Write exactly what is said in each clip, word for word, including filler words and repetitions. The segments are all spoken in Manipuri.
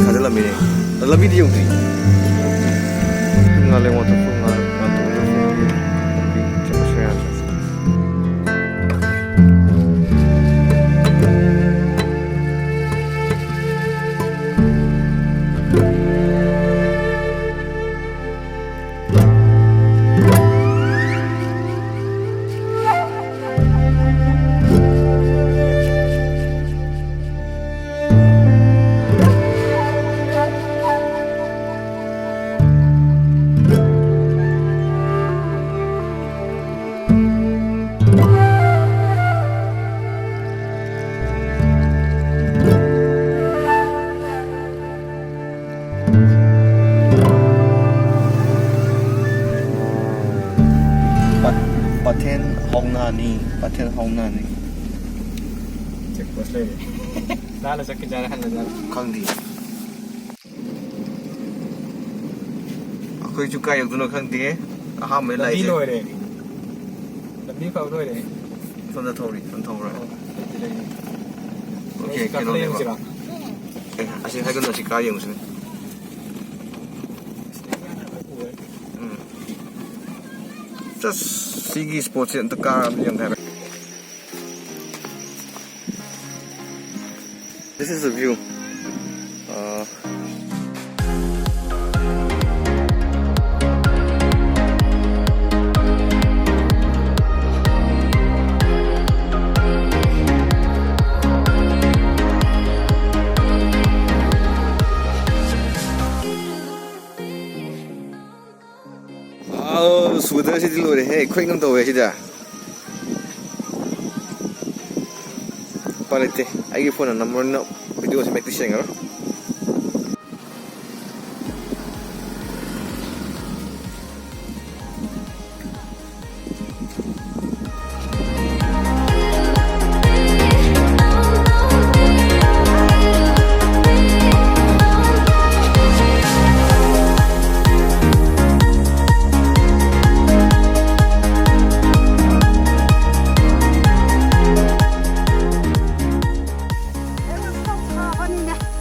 ꯊꯥꯖꯤꯜꯂꯝꯃꯤꯅꯦ꯫ ꯑꯗꯣ ꯂꯝꯕꯤꯗꯤ ꯌꯧꯗ꯭ꯔꯤ꯫ ꯉꯥꯂꯦ waterfall, ꯉꯥ-, ꯉꯥ-, ꯂꯝꯕꯤ ꯆꯠꯄꯁꯨ ꯌꯥꯗ꯭ꯔꯦ꯫ ꯄꯊꯦꯟ ꯍꯧꯅꯥꯅꯤ, ꯄꯊꯦꯟ ꯍꯧꯅꯥꯅꯤ꯫ Check post ꯂꯩꯔꯦ꯫ ꯂꯥꯜꯂ ꯆꯠꯈꯤꯖꯥꯠꯂ, ꯍꯜꯂꯖꯥꯠꯂ? ꯈꯪꯗꯦ꯫ ꯑꯩꯈꯣꯏꯁꯨ ꯀꯥꯏ ꯌꯧꯗꯣꯏꯅꯣ ꯈꯪꯗꯦ꯫ ꯑꯍꯥꯟꯕ ꯂꯝꯕꯤ ꯂꯥꯛꯏꯁꯦ꯫ ꯂꯣꯏꯔꯦ꯫ ꯂꯝꯕꯤ ꯐꯕ ꯂꯣꯏꯔꯦ꯫ ꯁꯣꯝꯗ ꯊꯧꯔꯤ, ꯁꯣꯝꯗ ꯊꯧꯔ꯫ ꯑꯣ, ꯂꯩꯇꯦ, ꯂꯩꯇꯦ꯫ Okay, ꯑꯩ ꯀꯥꯈꯠꯂ ꯀꯩꯅꯣꯅꯦꯕ꯫ ꯌꯦꯡꯁꯤꯔꯣ? ꯑꯦ, ꯑꯁꯤ ꯍꯥꯏꯒꯠꯂꯣ, ꯑꯁꯤ ꯀꯥ ꯌꯦꯡꯉꯨꯁꯤꯅꯦ꯫ ꯎꯔꯦ꯫ ꯎꯝ꯫ Just ꯁꯤꯒꯤ spotꯁꯦ ꯑꯝꯇ ꯀꯥꯔ ꯑꯝꯇ ꯌꯦꯡꯒꯦ ꯍꯥꯏꯕ꯫ This is the view. Uh, ꯑꯁ, weatherꯁꯤꯗꯤ ꯂꯣꯏꯔꯦꯍꯦ, ꯈꯨꯍꯤꯡ ꯑꯃ ꯇꯧꯋꯦ ꯁꯤꯗ꯫ ꯎꯄꯥꯏ ꯂꯩꯇꯦ, ꯑꯩꯒꯤ phoneꯅ ꯅꯝꯕꯅꯤꯅ videoꯁꯤ ꯃꯌꯦꯛꯇꯤ ꯁꯦꯡꯉꯔꯣꯏ꯫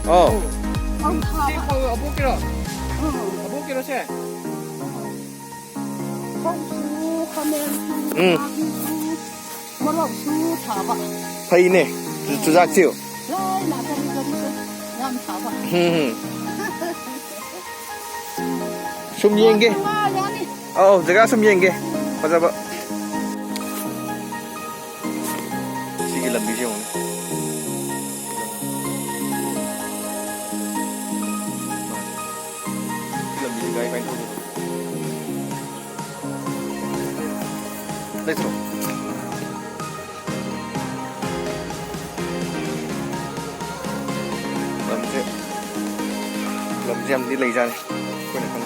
ꯑꯧ꯫ ꯃꯣꯔꯣꯛꯁꯨ ꯊꯥꯕ꯫ ꯐꯩꯅꯦ꯫ ꯆꯨ- ꯆꯨꯖꯥꯛꯁꯤꯌꯨ꯫ ꯂꯣꯏꯅ ꯀꯔꯤ ꯀꯔꯤꯁꯨ ꯌꯥꯝ ꯊꯥꯕ꯫ ꯎꯝ꯫ ꯁꯨꯝ ꯌꯦꯡꯒꯦ꯫ ꯉꯥ ꯌꯥꯅꯤ꯫ ꯑꯧ, ꯖꯒꯥ ꯁꯨꯝ ꯌꯦꯡꯒꯦ꯫ ꯐꯖꯕ꯫ ꯁꯤꯒꯤ ꯂꯝꯕꯤꯁꯦ ꯌꯦꯡꯉꯨꯅꯦ꯫ ꯁꯤ ꯂꯝꯕꯤꯁꯦ ꯒꯥꯔꯤ ꯀꯃꯥꯏꯅ ꯊꯧꯗꯣꯏꯅꯣ? ꯂꯩꯇ꯭ꯔꯣ? ꯂꯝꯁꯦ, ꯂꯝꯁꯦ ꯌꯥꯝꯗꯤ ꯂꯩꯖꯥꯠꯅꯤ꯫ ꯑꯩꯈꯣꯏꯅ ꯈꯪ-